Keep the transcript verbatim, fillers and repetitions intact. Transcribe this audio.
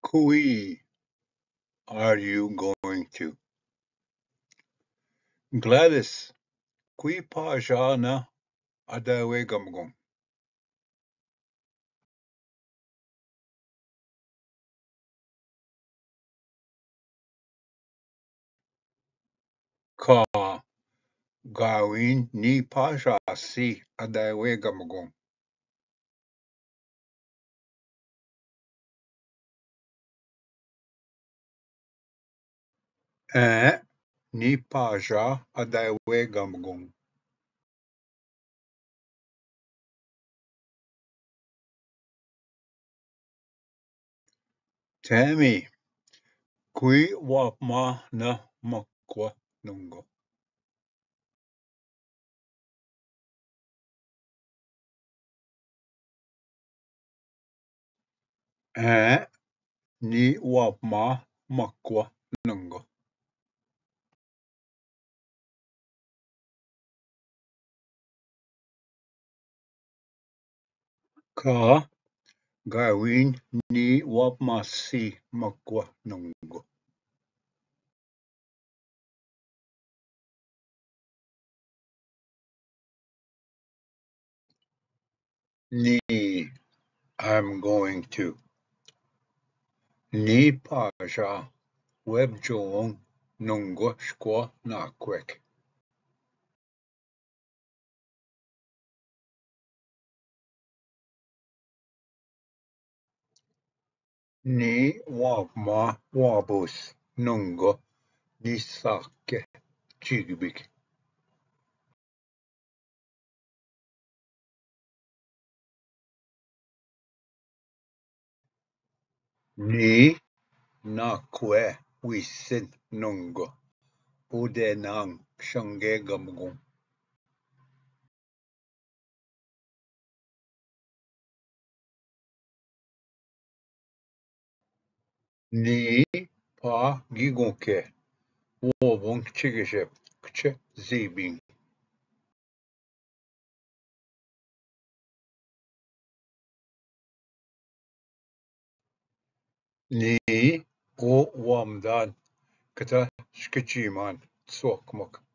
Kui are you going to? Gladys, kui Pasha न अदय वे गमगुम? का, गावीन नी पाशा सी अदय वे गमगुम? ऐ, नी पाशा अदय वे गमगुम। Tammy, kui वापमा न मक्वा नुंगो? ऐ, नी वापमा मक्वा नुंगो। का, गावीन नी वापमा सी मक्वा नुंगो? नी, I'm going to। Knee Pasha web Jong नुंगो शक्वा नाक्वेक। नी वापमा वाबुस नुंगो नी साके चिगबिग। नी नाक्वे विसिन नुंगो उदे नांग शंगे गमगुम। नी पा गिगुं के वो बुंग चिगिशे कचे जीबिंग। नी ओ वामदान कता शकिचीमान सोकमक